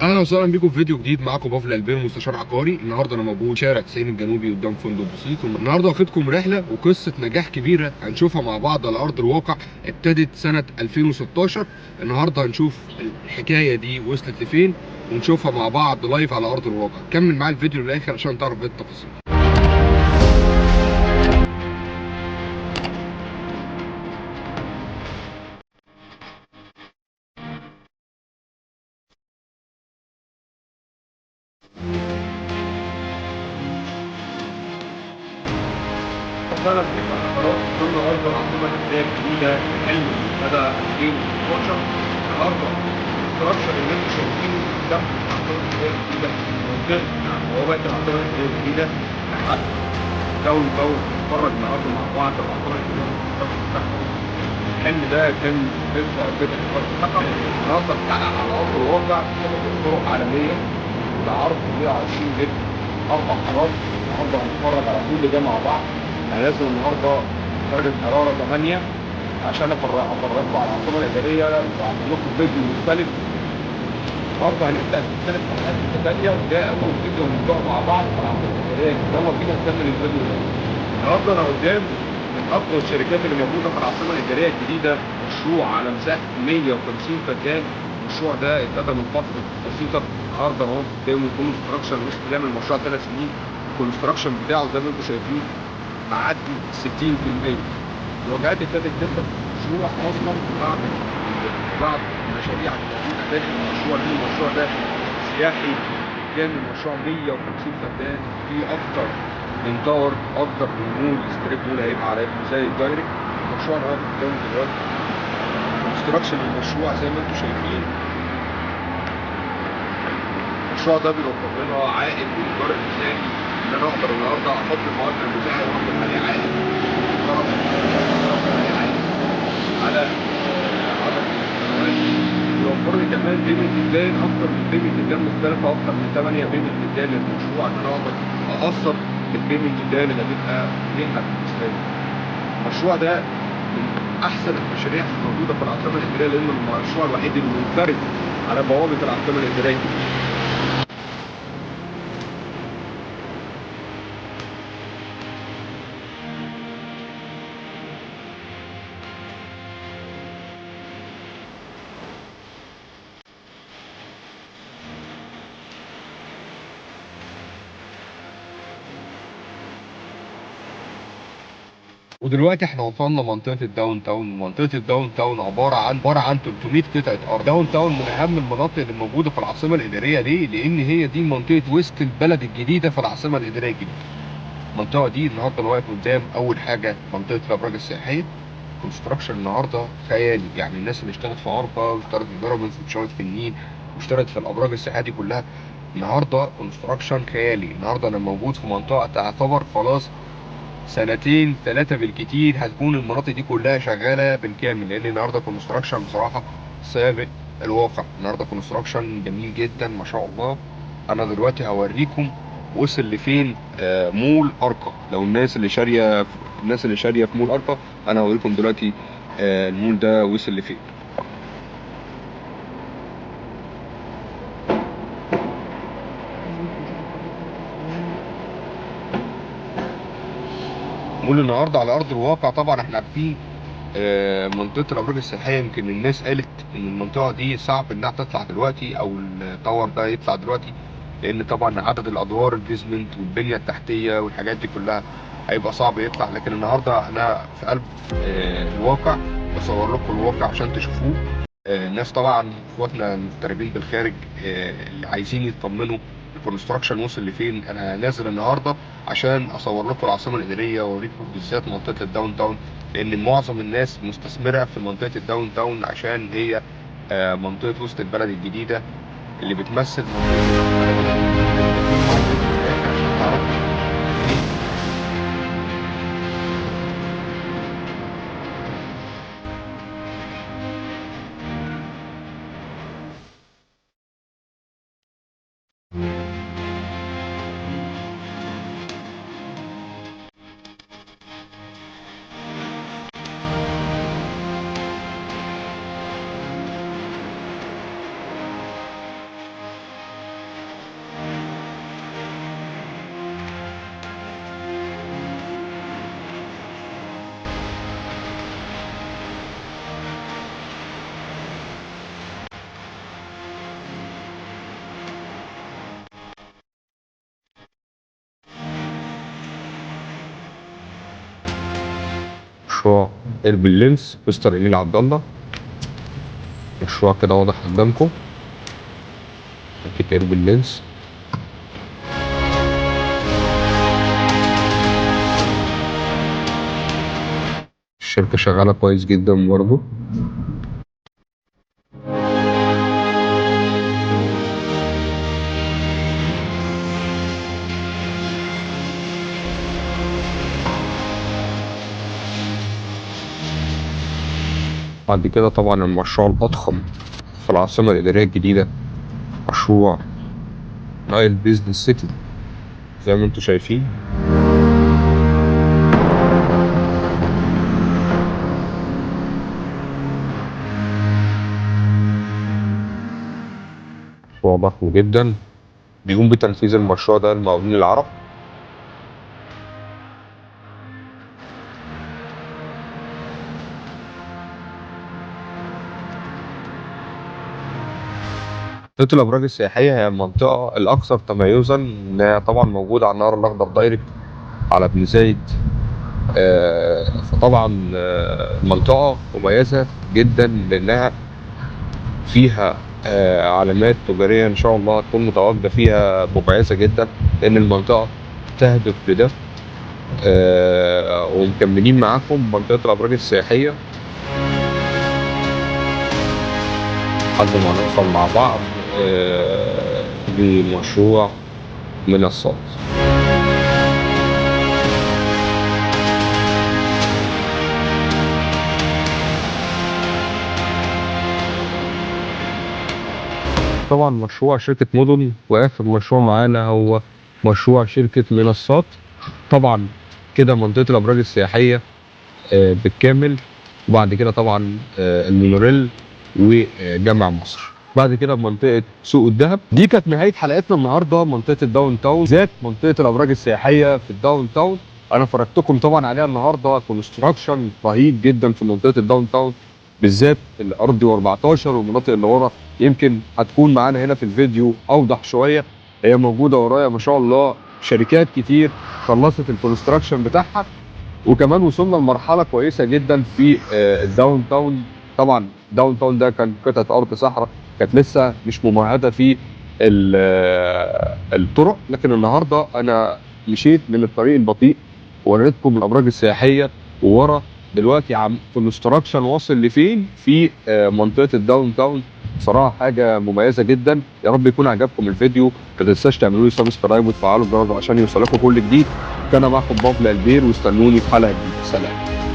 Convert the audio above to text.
اهلا وسهلا بيكم في فيديو جديد. معاكم بافل البين مستشار عقاري. النهارده انا موجود شارع 90 الجنوبي قدام فندق بسيط. النهارده واخدكم رحله وقصة نجاح كبيرة هنشوفها مع بعض على ارض الواقع. ابتدت سنة 2016. النهارده هنشوف الحكاية دي وصلت لفين ونشوفها مع بعض live على ارض الواقع. كمل معايا الفيديو للاخر عشان تعرف بقية التفاصيل. اهلا بيكم على قناة النهارده العاصمة الادارية الجديدة الحلم ابتدى 2016. النهارده ال structure اللي انتم شايفينه قدامكم العاصمة الادارية الجديدة، منطقة بوابه العاصمة الادارية الجديدة لحد downtown. نتفرج النهارده مع بعض العاصمة الادارية بتاعهم. الحلم ده كان لسه بدأ النهارده اتحقق على ارض الواقع بسبب طرق عالمية بعرض 120 متر 4 حارات. النهارده هنتفرج على كل ده مع بعض. انا لازم النهارده درجه حرارة 8 عشان افرجكم على العاصمة الادارية واعمل لكم فيديو مختلف. النهارده هنبدا سلسلة حلقات متتالية، وده اول فيديو هنبداه مع بعض في العاصمة الادارية. يلا بينا نكمل الفيديو ده. النهارده انا قدام من اقوى الشركات اللي موجودة في العاصمة الادارية الجديدة، مشروع على مساحة 150 فدان. المشروع ده ابتدى من فترة بسيطة. النهارده اهو قدامه construction وصل يعمل مشروع 3 سنين. ال construction بتاعه زي ما انتم شايفين معدي 60%. الواجهات ابتدت تبدا مشروع اصلا بعض المشاريع اللي موجودة داخل المشروع ده. المشروع ده سياحي كان المشروع 150 فدان، فيه اكتر من tower، اكتر من مول، strip mall هيبقى على زي ال direct. المشروع ده قدامه دلوقتي construction المشروع زي ما انتم شايفين. المشروع ده بيوفر لنا عائد وايجار مثالي ان انا اقدر النهارده احط المواد المتاحة واخد عليه عائد محترم، عليه عائد على عدد السنوات. بيوفر لي كمان payment plan، اكتر من payment plan مختلفة، اكتر من 8 payment plan للمشروع ان انا اقدر اقسط ال payment plan اللي هتبقى مريحه بالنسبة لي. المشروع ده من احسن المشاريع الموجودة في العاصمة الادارية، لانه المشروع الوحيد المنفرد على بوابه العاصمة الادارية. ودلوقتي احنا وصلنا منطقة ال downtown. منطقة ال downtown عبارة عن 300 قطعه ارض. downtown من اهم المناطق اللي موجودة في العاصمة الادارية. ليه؟ لان هي دي منطقة وسط البلد الجديدة في العاصمة الادارية الجديدة. المنطقة دي النهارده انا واقف قدام اول حاجة منطقة الابراج السياحية. construction النهارده خيالي، يعني الناس اللي اشتغلت في ارقى واشتغلت في بيراميدز واشتغلت في النيل واشتغلت في الابراج السياحية دي كلها، النهارده construction خيالي. النهارده انا موجود في منطقة تعتبر خلاص سنتين 3 بالكتير هتكون المناطق دي كلها شغالة بالكامل، لان النهارده construction بصراحة سابق الواقع. النهارده construction جميل جدا ما شاء الله. انا دلوقتي هوريكم وصل لفين مول ارقى. لو الناس اللي شاريه في مول ارقى، انا هوريكم دلوقتي المول ده وصل لفين. مول النهارده على ارض الواقع. طبعا احنا عارفين منطقة الابراج السياحية، يمكن الناس قالت ان المنطقة دي صعب انها تطلع دلوقتي او ال tower ده يطلع دلوقتي، لان طبعا عدد الادوار ال basement والبنية التحتية والحاجات دي كلها هيبقى صعب يطلع. لكن النهارده انا في قلب الواقع بصور لكم الواقع عشان تشوفوه. الناس طبعا اخواتنا المغتربين بالخارج اللي عايزين يطمنوا ال construction وصل لفين، انا نازل النهارده عشان اصور لكم العاصمة الادارية واوريكم بالذات منطقة ال downtown، لان معظم الناس مستثمره في منطقة ال downtown عشان هي منطقة وسط البلد الجديدة اللي بتمثل منطقة البلد الجديدة. عشان تعرفوا مشروع Urban Lens مستر إيميل عبد الله. مشروع كده واضح قدامكم، شركة Urban Lens. الشركة شغالة كويس جدا برضه. بعد كده طبعا المشروع الأضخم في العاصمة الإدارية الجديدة، مشروع Nile Business City زي ما انتم شايفين. مشروع ضخم جدا بيقوم بتنفيذ المشروع ده المقاولين العرب. منطقة الأبراج السياحية هي المنطقة الأكثر تميزا، إنها طبعا موجودة على النهر الأخضر direct على ابن زايد. فطبعا منطقة مميزة جدا لأنها فيها علامات تجارية إن شاء الله تكون متواجدة فيها مميزة جدا، لأن المنطقة تهدف لده. ومكملين معاكم منطقة الأبراج السياحية لحد ما نوصل مع بعض لمشروع منصات. طبعا مشروع شركة مدن، واخر مشروع معانا هو مشروع شركة منصات. طبعا كده منطقة الأبراج السياحية بالكامل، وبعد كده طبعا المونوريل وجامع مصر، بعد كده منطقة سوق الذهب. دي كانت نهاية حلقتنا النهاردة، منطقة ال downtown، ذات منطقة الأبراج السياحية في ال downtown. أنا فرجتكم طبعا عليها النهاردة، construction رهيب جدا في منطقة ال downtown بالذات الأرضي و14 والمناطق اللي ورا. يمكن هتكون معانا هنا في الفيديو أوضح شوية، هي موجودة ورايا ما شاء الله، شركات كتير خلصت ال construction بتاعها، وكمان وصلنا لمرحلة كويسة جدا في ال downtown. طبعا downtown ده كان قطعة أرض صحراء كانت لسه مش ممهدة في الطرق، لكن النهارده أنا مشيت من الطريق البطيء ووريتكم الأبراج السياحية وورا دلوقتي عم construction واصل لفين في منطقة ال downtown. صراحة حاجة مميزة جدا. يا رب يكون عجبكم الفيديو، ما تنساش تعملوا لي subscribe وتفعلوا الجرس عشان يوصلكم كل جديد. كان معكم بابل البير، واستنوني في حلقة جديدة. سلام.